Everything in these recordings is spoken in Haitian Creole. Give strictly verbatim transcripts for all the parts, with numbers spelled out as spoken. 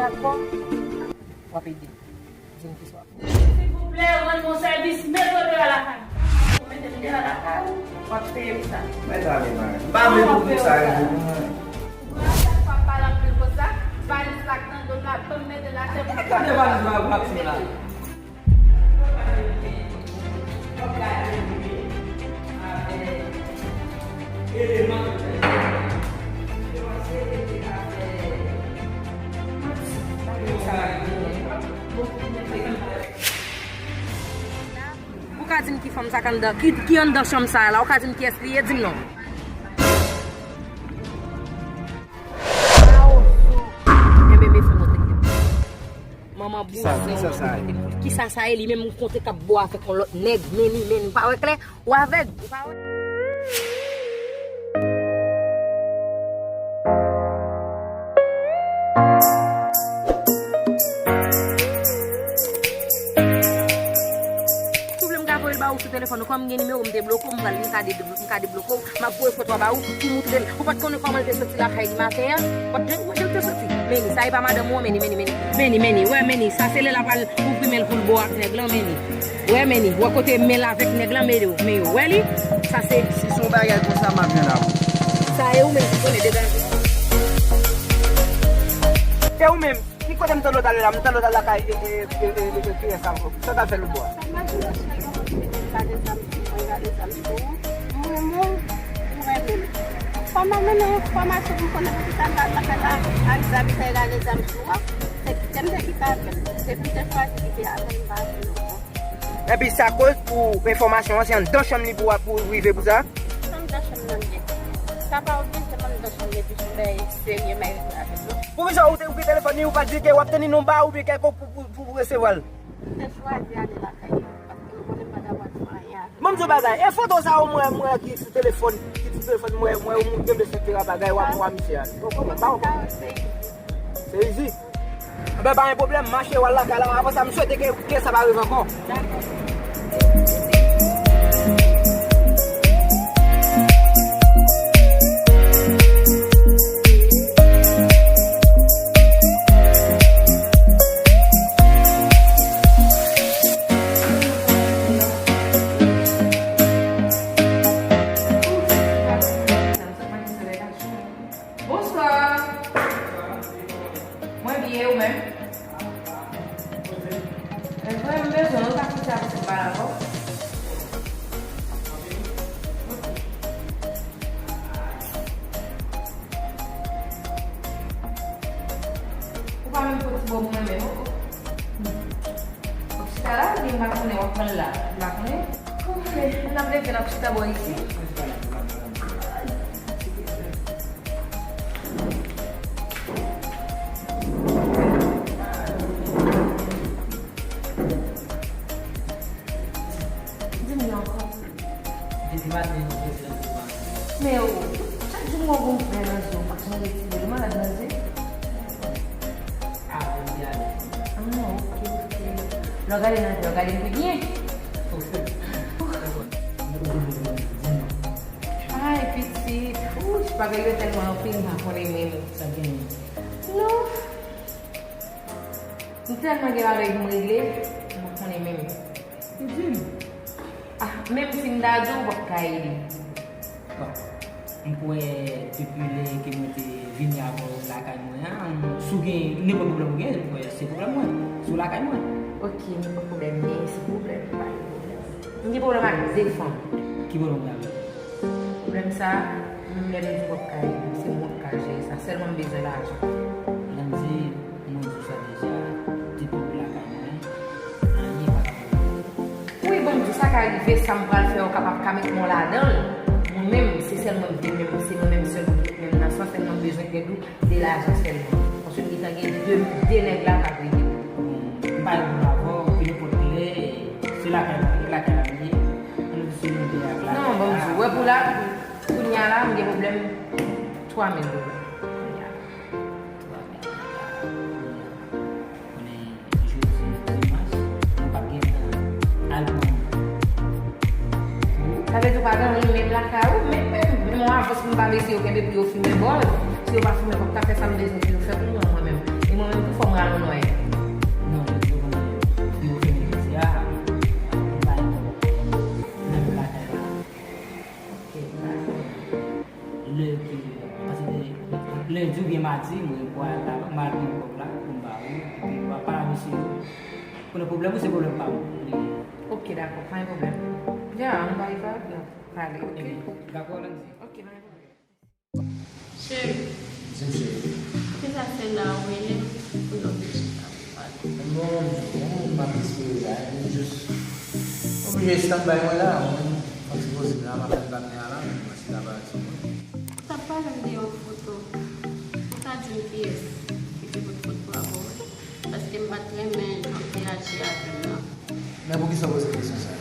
Dakò? W ap ede. Di m kisa w ap fè. Silvouplè, rann mwen sèvis, mete w deyò lakay mwen. Ou mete m deyò lakay ou, w ap peye pou sa. Mèt ale, mari. M pa vle pou tout sa rive pou mwen. Ou wè, a chak fwa m pale anpil konsa, valiz la k nan do m la, ban m mete l atè pou m. Gade valiz la, w ap fè la. Ou ka di m ki fanm sa k anndan, ki, ki anndan chanm sa a la? Ou ka di m kiyès li ye? Di m non. Enben, mefye w, tèt. Manman bouzen. Kisa, kisa sa ye? Kisa sa ye? Li menm kontre k ap bo avèk yon lòt nèg, men ni, men ni. Ou pa wè klè? Ou pa wè? Souple, m ka voye l ba ou sou telefòn ou. Kòm m gen nimewo, m debloke w, m pral, m ka de-, m ka debloke w. M ap voye foto a ba ou pou moutre l. Ou pa t konnen kòman l te soti lakay li maten an? Ou pa t wè jan l te soti? Men ni, sa e pa madanm ou an, men ni, men ni, men ni. Men ni, men ni, wè, men ni. Sa se lè l ap al ouvri men l pou l bo ak nèg lan, men ni. Wè, men ni. Wè kote men l avèk nèg lan, men yo, men yo. Wè li? Sa se. Si se yon bagay konsa, m ap jwenn avè w. Sa e ou menm ki konnen, degaje. E ou menm? Ki kote m tande w t ale la? M tande w t al lakay, e, e, kiyès sa ankò? Sa w t al fè lòtbò a? Sa m ap di w, cheri, yon kote m gade zam sou mwen, gade zam sou ou. M renmen w, ou renmen m. Fò m al mennen enfòmasyon pou m konnen poukisa l al lakay la ak zam sa, e gade zam sou ou a. Se kite m te kite avè l. Depi m te chwazi kite avè l, m pa vle ankò. Epi sa koz pou enfòmasyon an, se anndan chanm li pou, pou rive pou sa? Anndan chanm nan li ye. Sa pa oblije m anndan chanm li epi sou bèy serye mèt avèk nou. Poukisa ou te, ou gen telefòn li, ou pa t di ke w ap tann li nan ba oubyen kèlkonk pou, pou, pou, pou resevwa l? M te chwazi ale lakay li, paske m konnen m pa t ap anyen avè l. Ban m di w bagay, e foto sa yo m wè, m wè ki sou telefòn, ki sou telefòn, m wè, m wè ou kenbe sètera bagay, w ap, w ap misye a. Bon, kòman, pa yon pwoblèm. Se izi. Enben, pa gen pwoblèm, mache w al lakay la, avan sa, m swete ke, ke sa pa rive ankò. Bonswa. Mwen byen, ou menm? E vre, m bezwen w, ou ka kite avanse m pale avè w. Ou pa menm fè ti bò pou mwen menm, non? W ap chita la, oubyen m pa konnen w ap pran l la? M pa konnen. Ou vle, n ap leve, n ap chita bò isi. Di m non ankò. Depi maten, ou te nan zye pa. Men ou, chak jou m wè w gon vè nan zye w, ou pa janm retire l, ou malad nan zye? Avan m te ale. Ah, ok, ok. Lè w gade nan vè, w gade m pi byen. Ay, pitit. Wouch, bagay yo tèlman anpil, m pa konnen menm. Sa genyen? Non. M tèlman gen bagay pou m regle, m pa konnen menm. Ou di m? Ah, menm si m ta di w, w p ap ka ede. Bon, m kwè depi lè ke mwen te vini avè w lakay mwen an, si w gen nenpòt pwoblèm ou gen, m kwè se pwoblèm mwen. Si w lakay mwen. Ok, nenpòt pwoblèm, men se pwoblèm, pa gen pwoblèm. M gen pwoblèm ak de fanm. Ki pwoblèm ou gen avè yo? Pwoblèm sa, menm lè nou di w p ap ka ede m, se mwen k ka jere sa. Sèlman m bezwen lajan. Landy, mwen di w sa deja, depi w lakay mwen, anyen pa ka fè w. Wi, bon, m di w sa ka rive, sa m pral fè, w kapab ka met mwen ladan l. Mwen menm, se sèlman m vle menm, se mwen menm sèl ki menm nan sans, sèlman m bezwen èd ou de lajan sèlman. Paske m gentan gen de, de nèg la k ap rele m. Bon, m pa gen pwoblèm avè w, ke nenpòt lè, se lakay, lakay la m ye. Ann rete sou mwen de ak lakay la. Non, bon, m di w, wè pou la, kounye a la, m gen pwoblèm twa mil dola. Kounye a la. Twa mil dola. Kounye a la. Konnen jodi dimanch, mwen p ap gen tan al pran. Sa vle di w pa gen anyen menm lakay ou, menm, menm, menm yon avans pou m pa mete yo kenbe pou yo fimen bòz. Si yo pa fimen, m p ap ka fè sa m bezwen pou yo fè pou mwen, mwen menm. E mwen menm tou, fò Pral wè. Non, yo di yo konn yo fèmen jodi a. Yo pa menm lakay la. Ok, m pa konn. Lè ke, paske lendi oubyen madi, mwen pral la, m al pran kòb la pou m ba ou, epi w ap pale avè mesye yo. Konnen pwoblèm ou se pwoblèm pa m li ye. Ok, dakò, pa gen pwoblèm. Ya, m bay vibe la. Pale, ok? Ebyen, dakò, Landy. Ok, pa gen pwoblèm. Cheri. Di m, cheri. Kisa fè la ou rele m pou nou vin chita pou pale? Bon, bon, m ap espere la, m jis oblije stand by mwen la, mwen, fòk se posib la, m ap fè m pa byen la, mwen, mwen chita pale sou mwen. Ou t ap pale m de yon foto. Ou ka di m kiyès ki te pot foto a ba w? Paske m pa t renmen jan w te aji avè m nan. Men poukisa w poze kesyon sa a?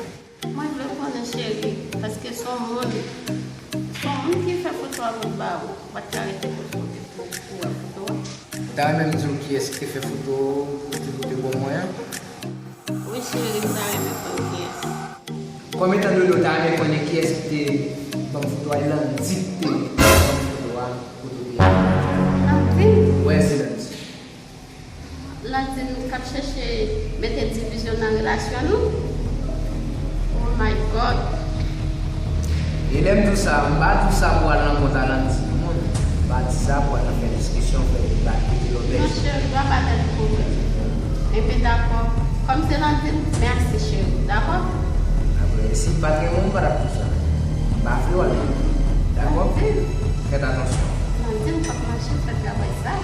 Mwen vle konnen, cheri, paske se yon moun, se yon moun ki fè foto a pou l ba ou. Ou pa t ka rete kote w te pou, pou wè foto a? Ou ta renmen m di w kiyès ki te fè foto ou te, ou te ban mwen an? Wi, cheri, m ta renmen konn kiyès. Konbyen tan Dodo ta renmen konnen kiyès ki te ban m foto a? Landy ki te ban m foto a kote w te ye. Landy? Wi, se Landy. Landine k ap chèche mete divizyon nan relasyon nou? Oh my God! E lè m di w sa, m pa di w sa pou al nan kont a Landine, non. M pa di sa pou al nan fè diskisyon, fè deba, kite lòbèj. Non, cheri, dwa pa tèt kouvè. Ebyen, dakò. Kòm se Landine, mèsi, cheri. Dakò? Apre, si m pa t renmen w, m pa t ap di w sa. M pa vle w al nan kont. Dakò? Landine. Fèt atansyon. Landine p ap mache fè travay sa.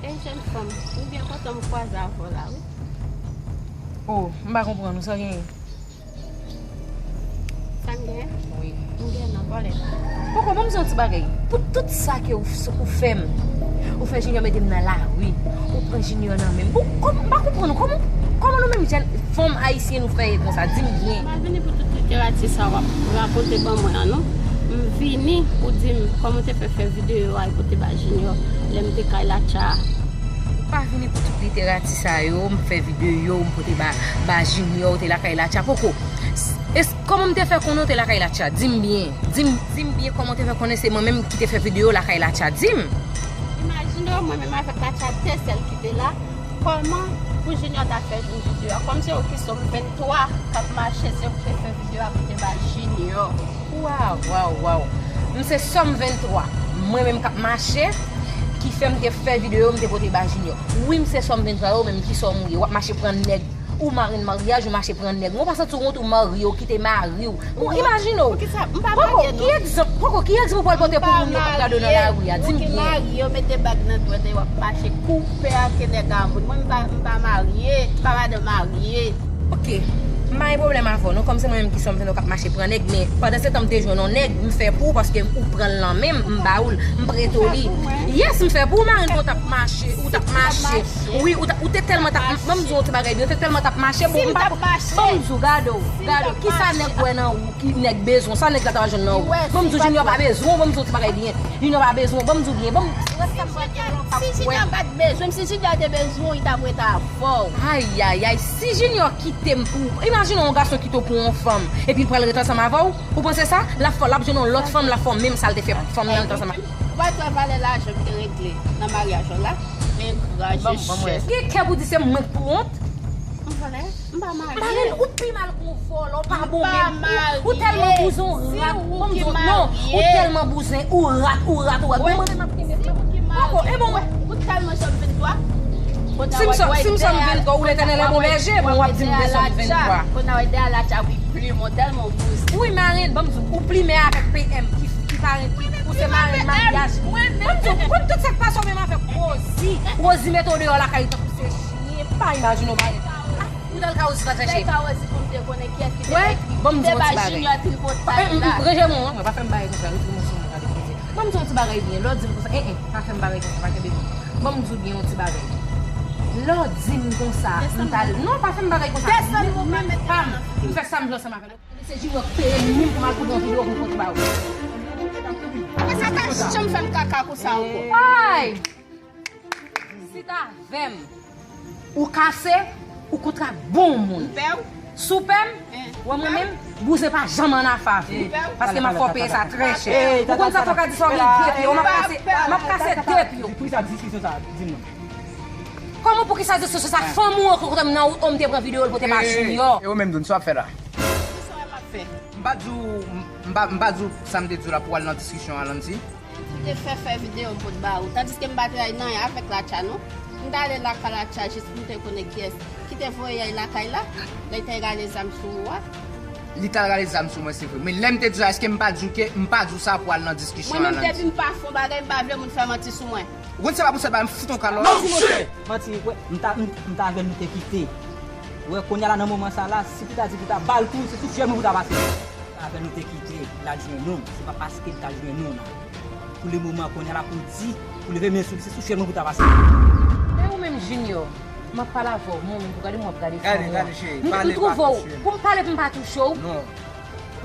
Ey, jèn fanm, ou byen kontan m kwaze avè w la, wi. Oh, m pa konprann ou, sa w genyen? Sa m genyen? Wi. M genyen nan vòlè. Poko, ban m di yon ti bagay. Pou tout sa ke ou, ou fè m, ou fè Junior mete m nan lari, ou pran Junior nan men m. Bon, kòm, m pa konprann ou. Kòman, kòman nou menm jèn fanm ayisyen nou fè ye konsa? Di m byen. M pa vini pou tout literati sa w ap rakonte ban mwen an, non. M vini pou di m kòman w te fè fè videyo a epi w te ba Junior lè m te kay Latcha a. Ou pa vini pou tout literati sa yo, m fè videyo, m pote ba, ba Junior, ou te lakay Latcha, poko. Es, kòman m te fè konnen w te lakay Latcha? Di m byen. Di m, di m byen kòman w te fè konnen se mwen menm ki te fè videyo lakay Latcha. Di m. Imajine w, mwen menm avèk Latcha de sèl ki te la. Kòman pou Junior ta fè jwenn videyo a? Kòm se ou ki sòm venntwa k ap mache, se ou ki te fè videyo a pou te ba Junior. Waw, waw, waw. M se sòm venntwa. Mwen menm k ap mache, ki fè m te fè videyo, m te pote ba Junior. Wi, m se sòm venntwa yo, menm ki sòm ou ye. W ap mache pran nèg. Ou marenn maryaj, ou mache pran nèg. Mwen pa santi w wont ou marye, ou kite mari w. Ou imajine w. Poukisa? M pa marye, non. Poko, ki egzanp, poko, ki egzanp ou pral pote pou moun yo k ap gade w nan lari a? Di m byen. Ou ki marye, ou mete bag nan dwèt, w ap mache koupe ak nèg a moun. Mwen, m pa, m pa marye, m pa madanm marye. Ok, m pa gen pwoblèm avè w, non, kòm se mwen menm ki sòm venntwa k ap mache pran nèg, men pandan se tan m te jwenn yon nèg, m fè pou ou paske ou pran l nan men m, m ba ou l, m prete w li. Yes, m fè pou ou, marenn, pou w t ap mache, ou t ap mache. Wi, ou t ap, ou te tèlman t ap, ban m di w yon ti bagay byen, ou te tèlman t ap mache, bon, m pa, ban m di w, gade w, gade w, kisa nèg wè nan ou, ki nèg bezwen, sa nèg la ta jwenn nan ou? Ban m di w, Junior pa bezwen w, ban m di w yon ti bagay byen. Junior pa bezwen w, ban m di w byen, ban m, rès sa m pral fè la, w p ap wè. Si Junior pa t bezwen m, si Junior te bezwen w, li t ap rete avè w. Ayayay, si Junior kite m pou, imajine yon gason kite w pou yon fanm, epi l pral rete ansanm avè w, ou panse sa? L ap fè, l ap jwenn yon lòt fanm, l ap fè menm sa l te fè fanm nan, rete ansanm avè w. Ou pa t wè valè lajan m te regle nan maryaj ou la? Engra, je chèch. Gen kè pou di se mwen k pou wont? M vòlè? M pa marye. Marenn, ou pi mal k yon vòlò, ou pa bon menm. Ou, ou tèlman bouzen, ou rat. Ban m di w, non, ou tèlman bouzen, ou rat, ou rat, ou rat. Bon, marenn, m ap kenbe. Poko, e bon. Ou tèlman sòm venntwa. Si m sòm, si m sòm venntwa, ou Letènèl e bon bèje, bon, w ap di m de sòm venntwa. Kounye a w ap de a Latcha, wi, plimen, tèlman w bouzen. Wi, marenn, ban m di w, ou plimen avèk P M ki, ki parenn, ki, ou se marenn maryaj. Ban m di w, konn tout sa k pase w menm avèk Rosie. Rosie mete w deyò lakay tankou se chyen, pa imajine w marenn. Ou t al ka Rosie sa chache. Lè ka Rosie pou m te konnen kiyès ki te bay, ki te bay Junior tripotay la. Rejè mwen, mwen pa fè m bagay konsa, retire mwen sou mwen, gade koze. Ban m di yon ti bagay byen, lè w di m konsa, en, en, pa fè m bagay konsa, pa kenbe m. Ban m di w byen yon ti bagay. Lè w di m konsa, m t al, non, pa fè m bagay konsa. Desann, menm pa m. M fè sa m vle ansanm avè l. Se Junior k peye m, li menm pou m al pran yon videyo pou m fout ba ou. Mwen sa ta janm fè m kaka konsa ankò. Ay! Si t avè m, ou kase, ou kontre ak bon moun. Ou pè w? Si w pè m, wè mwen menm, bouzen pa janm ann afè avè m. Paske m ap fè w peye sa trè chè. Ou konn sa fò ka di sa w gen de pye, w m ap kase, m ap kase de pye w. Poukisa diskisyon sa a? Di m non. Kòman poukisa diskisyon sa? Fanm ou an kontre m nan wout, ou m te pran videyo l pote ba Junior. E ou menm, Doun, sa w ap fè la? Kisa w ap fè? M pa di w, m pa, m pa di w sa m te di w la pou w al nan diskisyon an, Landy. Ou te fè fè videyo m pot ba ou. Tandiske m pa te ay nan avèk Latcha non. M t ale lakay Latcha jis pou m te konnen kiyès ki te voye ay lakay la. Lè l te rale zam sou ou a. Li t al rale zam sou mwen, se vre. Men lè m te di w sa, èske m pa di w ke, m pa di w sa pou al nan diskisyon an, Landy? Mwen menm depi m pa fè yon bagay, m pa vle moun fè manti sou mwen. Ou konn se pa pou sèl bagay, m fout yon kalòt. Manti, monchè. Manti, wè, m ta, m, m ta avè l nou te kite. Wè, kounye a la nan moman sa la, si pou ta di pou ta ba l tou, se sou fyèl mwen pou ta pase. Avè nou te kite, l al jwenn nou. Se pa paske l t al jwenn nou la. Pou le moman, kounye a la pou l di, pou leve men sou li, se sou fyèl mwen pou ta pase. Men ou menm Junior, m ap pale avè w, mwen menm, pou gade m w ap gade fanm ou an. M, m twouve w, pou m pale pou m pa touche w. Non.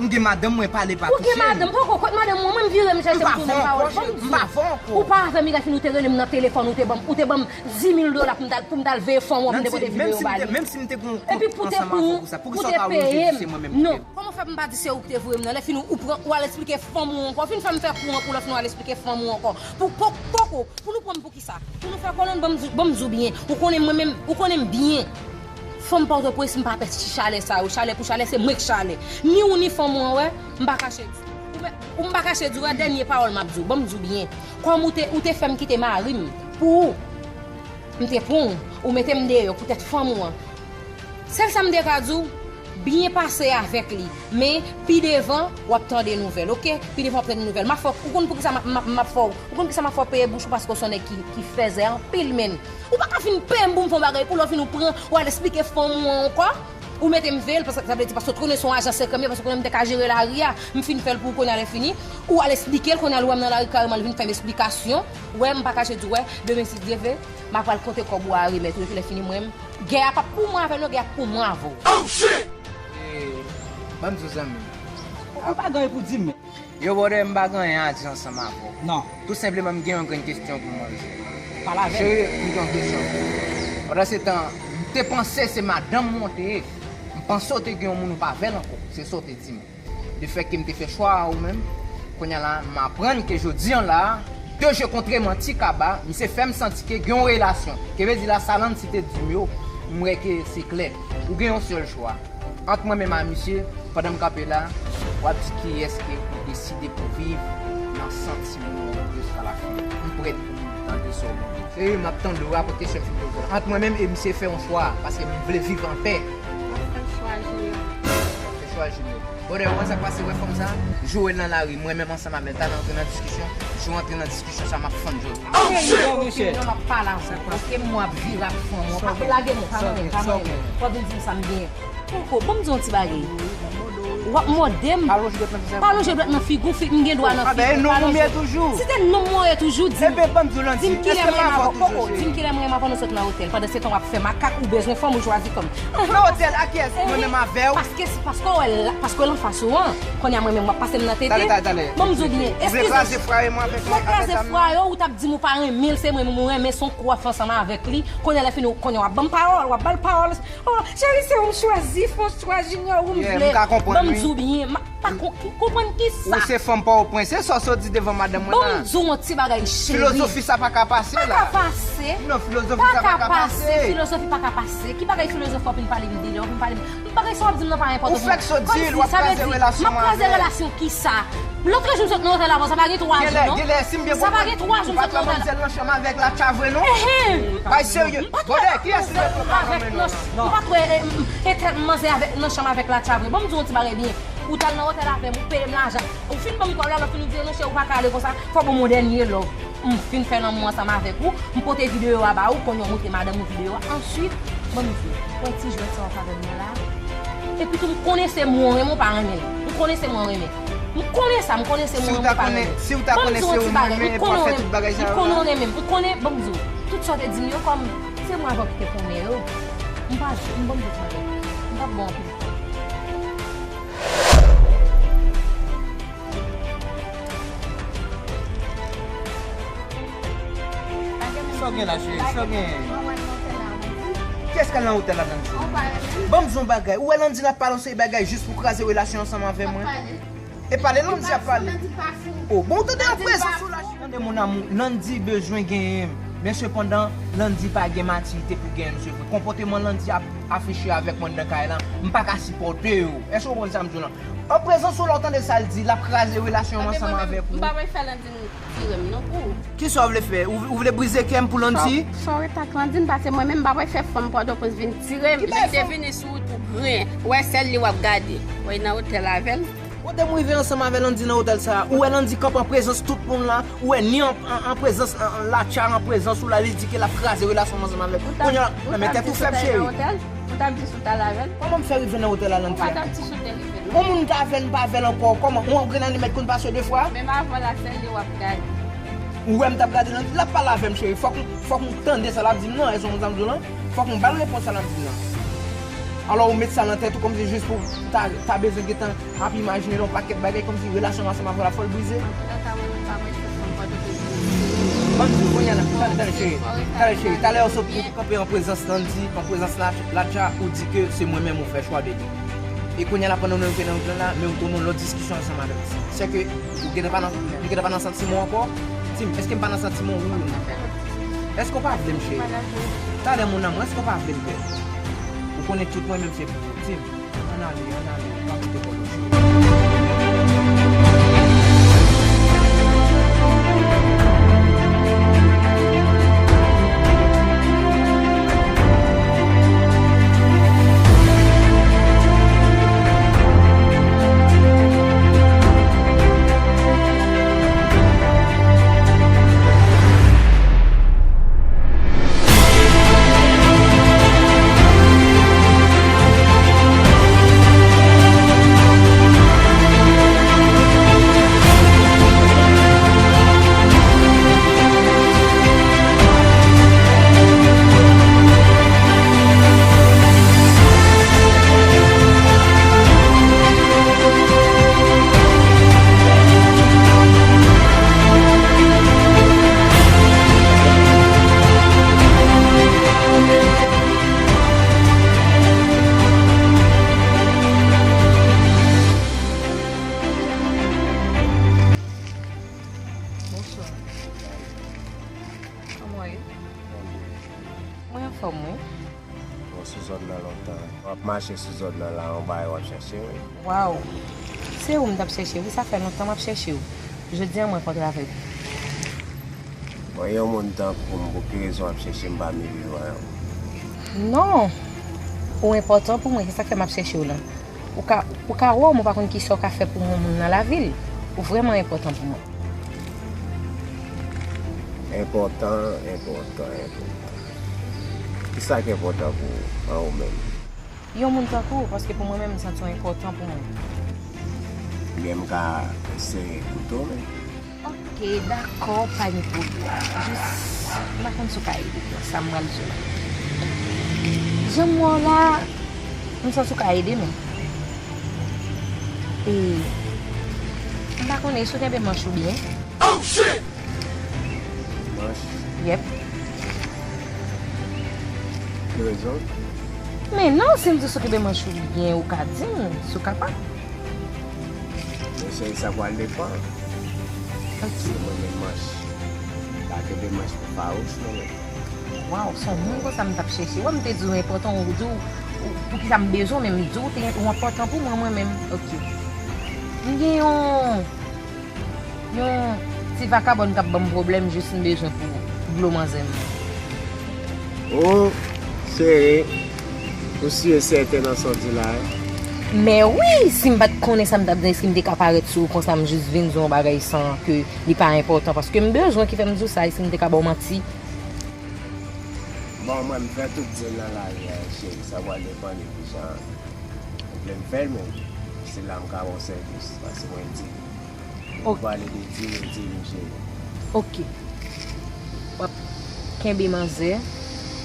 M gen madanm mwen, pale pa touche m. Ou gen madanm, poko, kot madanm mwen, mwen m vire m chèche m tounen pawòl. Ban m di w. Ou pa avè m, Miracle, ou te rele m nan telefòn, ou te ban m, ou te ban m di mil dola pou m t al, pou m t al veye fanm ou an, pou m te pote videyo ba li. Epi pou te pou, pou te peye m. Non. Kòman fè m pa di se ou ki te voye m nan? Lè fini ou pran, ou al eksplike fanm ou ankò. Ou fin fè m fè kou an pou lòt, fin al eksplike fanm ou ankò. Pou, pou, poko, pou nou pran m pou kisa? Pou nou fè kolonn, ban m di, ban m di w byen. Ou konnen mwen menm, ou konnen m byen. Fanm Pòtoprens, m pa pè chalè sa yo. Chalè pou chalè, se mwen k chalè. Ni ou ni fanm ou an, wè, m pa kache di. Ou mè, ou m pa kache di, wè, dènye pawòl m ap di w. Ban m di w byen. Kòm ou te, ou te fè m kite mari m pou ou. M te pran w, ou mete m deyò poutèt fanm ou an. Sèl sa m te ka di w, byen pase avèk li. Men, pi devan, w ap tande nouvèl, oke? Pi devan, w ap tande nouvèl. M ap fè w, ou konn poukisa m ap, m ap, m ap fè w, ou konn poukisa m ap fè w peye bouch ou, paske w se yon nèg ki, ki fèzè anpil, menn. Ou pa ka vin peye m pou m fè yon bagay, pou lè w vin ou pran, w al eksplike fanm ou an ankò. Ou mete m veye l, paske sa vle di, paske w te konnen se yon ajan sekrè m ye, paske w konnen m te ka jere lari a. M fin fè l pou ou kounye a lè fini. Ou al eksplike l, kounye a l wè m nan lari kareman, l vin fè m esplikasyon. Wè, m pa kache di w, wè, demen si Dye vle, m a pral konte kòb ou a remèt ou, epi lè fini mwen, gè a p ap pou mwen avè l non, gè a pou mwen avè w. E, ban m di w zanmi. Ou pa gen anyen pou di m. Yo, brother, m pa gen anyen a di ansanm avè w. Non. Tou senpleman, m gen yon grenn kesyon pou mwen. Pale avè m. Cheri, m gen yon kesyon pou ou. Pandan se tan, m te panse se madanm mwen w te ye. M panse w te gen yon moun ou pa avè l ankò. Se sa w te di m. De fèt ke m te fè chwa a ou menm, kounye a la, m aprann ke jodi an la, de je kontre manti kaba, misye fè m santi ke gen yon relasyon. Ke vle di la, sa Landy te di m yo, m wè ke se klè. Ou gen yon sèl chwa. Ant mwen menm a misye, pandan m kanpe la, w ap di kiyès ke ou deside pou viv nan santiman w jiska la fen. M prèt pou m tande sa w gen. Seri, m ap tande w, apre kesyon m fin poze w la. Ant mwen menm e misye, fè yon chwa, paske m vle viv anpè. W ap fè chwa, Junior. W ap fè chwa, Junior. Brother, ou wè sa k pase, wè fanm sa? Jou w nan lari, mwen menm ansanm avè l, t al antre nan diskisyon. Jou w antre nan diskisyon sa, m ap fann jòl. Oke, oke, oke, non, m ap pale avè w. Oke, m ap vire ak fanm ou. Pa lage m, pa manyen, pa manyen. W ap vin di m sa m genyen. Poko, ban m di w yon ti bagay. W ap mòde m. Pa lonje dwèt nan figi w. Pa lonje dwèt nan figi w, fi, m gen dwa nan figi w. Pa lonje. Si se nonm mwen ye toujou, di m. Di m kilè mwen renmen avè w. Poko, di m kilè mwen renmen avè w, nou sot nan otèl. Pandan se tan w ap fè makak, ou bezwen fanm, ou chwazi fanm. Nan otèl, a kiyès? Mwen menm avè w? Paske, paske w wè l, paske l anfas ou an. Kounye a mwen menm, w ap pase m nan tete. Talè, talè, talè. Ban m di w byen. Eskize m. Ou vle kraze fwaye mwen avèk mwen, avèk zam nan? Kraze fwaye w, ou t ap di m ou pa renmen l, se mwen menm ou renmen, se yon kou w ap fè ansanm avèk li. Kounye a lè fini, kounye a w ap ban m pawòl, w ap ba l pawòl. Oh, cheri, se ou m chwazi, fè yon chwa Junior ou m vle. Yeah, m ka konprann, wi. Ban m di w byen, m pa kon-, ki, konprann kisa? Ou se fanm Pòtoprens, se sa w sot di devan madanm mwen la. Ban m di w yon ti bagay, cheri. Filozofi sa pa ka pase la. Pa ka pase. Non, filozofi sa pa ka pase. Filozofi pa ka pase. Ki bagay filozofi w ap vin pale m de lè, w ap vin pale m, m bagay sa w ap di m nan pa enpòtan pou mwen. Ou fèk sot di l, w ap kraze relasyon mwen avè l. M ap kraze relasyon kisa? Lòt jou m sot nan otèl avè w, sa pa gen twa jou, non? Genlè, genlè, si m byen konprann, ou pa t wè manmzèl nan chanm avèk Latcha vre, non? Enhen. Bay serye. M pa t wè, brother, kiyès li mèt ou pa nan men nou la? M pa t wè, eh, m, eh, tèt manzè avèk, nan chanm avèk Latcha vre. Ban m di w yon ti bagay byen. Ou t al nan otèl avè m, ou peye m lajan. Ou fin ban m kòb la, lè w fin ou di, "Non, cheri, ou pa ka ale konsa, fò w ban m yon dènye love." M fin fè lanmou ansanm avèk ou, m pote videyo a ba ou, kounye a w montre madanm ou videyo a. Answit, ban m di w, wè ti jwèt sa w ap fè avè m nan la? Epi tou, m konnen se mwen w renmen, w pa renmen l. M konnen se mwen w renmen. M konnen sa, m konnen se mwen w renmen, w pa renmen l. Si w ta konnen se ou m renmen, epi w ap fè tout bagay sa yo la. M konnen w renmen m, m konnen, ban m di w, tout sa w te di m yo kòm Se mwen avè w ki te konnen yo. M pa, m ban m tout bagay. M p ap ba w anpil tan. Sa w gen la, cheri? Sa w gen? Kiyès k al nan otèl la, Landy? Ban m di w yon bagay. Ou wè Landy l ap pale yon seri bagay jis pou kraze relasyon ansanm avè mwen? E pale Landy ap pale. Oh, bon, ou tande yon prezans sou la. Tande, mon amour, Landy bezwen genyen m. Men sepandan, Landy pa gen matirite pou genyen m, se vre. Konpòteman Landy ap afiche avèk mwen anndan kay lan, m pa ka sipòte yo. Èske w konprann sa m di w lan? An prezans ou la, w tande sa l di, l ap kraze relasyon m ansanm avèk ou. M pa vle fè Landy tire m non pou ou. Kisa w vle fè? Ou, ou vle brize kè m pou Landy? Sa w ret ak Landy, paske mwen menm m pa vle fè fanm Pòtoprens vin tire m. Jan m te vini sou wout pou gren. Ou wè sèl li w ap gade. Ou wè nan otèl avè l. Kote m rive ansanm avè Landy nan otèl sa a, ou wè Landy kanpe an prezans tout moun la, ou wè ni an, an, an prezans, an, an Latcha, an prezans ou la, li di ke l ap kraze relasyon m ansanm avè l. Kounye a, men tèt ou fèb, cheri. Ou t ap di sou t al avè l? Kòman m fè rive nan otèl la, Landy? Ou pa t ap di sou te rive, non. Yon moun m t avè l, m pa avè l ankò. Kòman? Yon grenn alimèt konn pase de fwa? Menm avan la, sèl li w ap gade. Ou wè m t ap gade Landy, l ap pale avè m, cheri. Fòk, fòk m tande sa l ap di m nan, èske w konprann sa m di w lan? Fòk m ba l repons sa l ap di m nan. Alò, ou met sa nan tèt ou kòmsi jis pou ta, ta bezwen gentan ap imajine yon pakèt bagay kòmsi relasyon m ansanm avè w la fò l brize. Antouka, mwen menm pa wè se fanm Pòtoprens vin tire m. Ban m di w, kounye a la, tande, tande, cheri. Tande, cheri. Talè w sot, ou kanpe an prezans Landy, an prezans Latcha, ou di ke se mwen menm ou fè chwa de li. E kounye a la, pandan nou rive nan wout lan la, men ou tounen yon lòt diskisyon ansanm avè l. Sèke ou gentan pa nan, li gentan pa nan santiman w ankò? Di m, èske m pa nan santiman w, wi ou non? Èske w pa vle m, cheri? Talè, mon amour, èske w pa vle m, bèl? Ou konnen tout mwen menm se pou ou. Di m, ann ale, ann ale, pa koute kò w, cheri. Bonswa. Kòman w ye? Mwen anfòm, wi. Bon, sou zòn nan lontan. W ap mache sou zòn nan la, yon bagay w ap chèche, wi. Waw! Se ou m t ap chèche, wi. Sa fè lontan m ap chèche w. Jodi a, m rankontre avèk ou. Bon, yon moun tankou m, pou ki rezon w ap chèche m pami vivan yo? Non! Ou enpòtan pou mwen, se sa k fè m ap chèche w lan. Ou ka, ou ka wè w, men w pa konn kisa w ka fè pou yon moun nan lavi l. Ou vrèman enpòtan pou mwen. Enpòtan, enpòtan, enpòtan. Kisa k enpòtan pou ou, an ou menm? Yon moun tankou w, paske pou mwen menm, m santi w enpòtan pou mwen. Ebyen, m ka eseye koute w, men. Ok, dakò, pa gen pwoblèm. Jis, m pa konn si w ka ede m nan sa m pral di w la. Jan m wè w la, m santi w ka ede m. E, m pa konnen si w kenbe manch ou byen. Oh, shit! Manch? Yep. Ki rezon? Men non, si m di w si w kenbe manch ou byen, ou ka di m, si w kapab. Men cheri, sa pral depann. Ok. Si mwen menm manch, m pa kenbe manch pou fawouch, non, men. Waw, se yon moun konsa m t ap chèche. Wè, m te di w enpòtan, ou di w, ou, poukisa m bezwen w, men m di w te, ou enpòtan pou mwen, mwen menm. Ok. M gen yon, yon ti vakabòn k ap ban m pwoblèm, jis m bezwen pou dlo manzè m. Oh, cheri, ou si e sèten nan sa w di la, wi? Men wi, si m pa t konnen sa m t ap di, èske m te ka parèt sou ou konsa, m jis vin di w yon bagay san ke li pa enpòtan, paske m bezwen ki fè m di w sa, èske m te ka ba w manti? Bon, mwen, m fè tout dil nan lari a, cheri, sa pral depann de kijan ou vle m fè l, men si la m ka ba w sèvis, paske mwen di, ou pale de dil, dil, cheri. Ok. W ap kenbe manzè,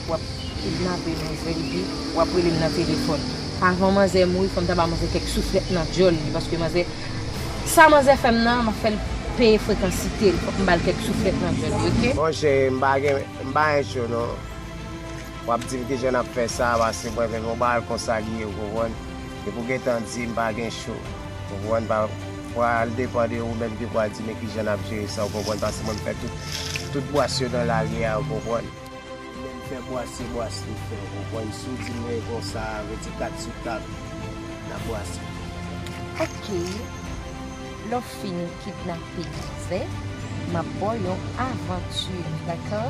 W ap kidnape manzè epi w ap rele m nan telefòn. Avan manzè mouri, fò m ta ba manzè kèk souflèt nan djòl li, paske manzè, sa manzè fè m nan, m ap fè l peye frekansite l. Fòk m ba l kèk souflèt nan djòl li, oke? Monchè, m pa gen, m pa gen cho non. W ap di m kijan n ap fè sa, paske mwen menm, yon bagay konsa li ye, ou konprann? Depi w gentan di m pa gen cho, ou konprann? Pa, pral depann de ou menm ki pral di men kijan n ap jere sa, ou konprann? Paske mwen m fè tout, tout bwas yo nan lari a, ou konprann? Menm fè bwase bwase li fè, ou konprann? Si w di m e konsa, vle di kat sou tab, n ap bwase. Oke. Lè w fin kidnape manzè, m ap ba w yon avanti, dakò?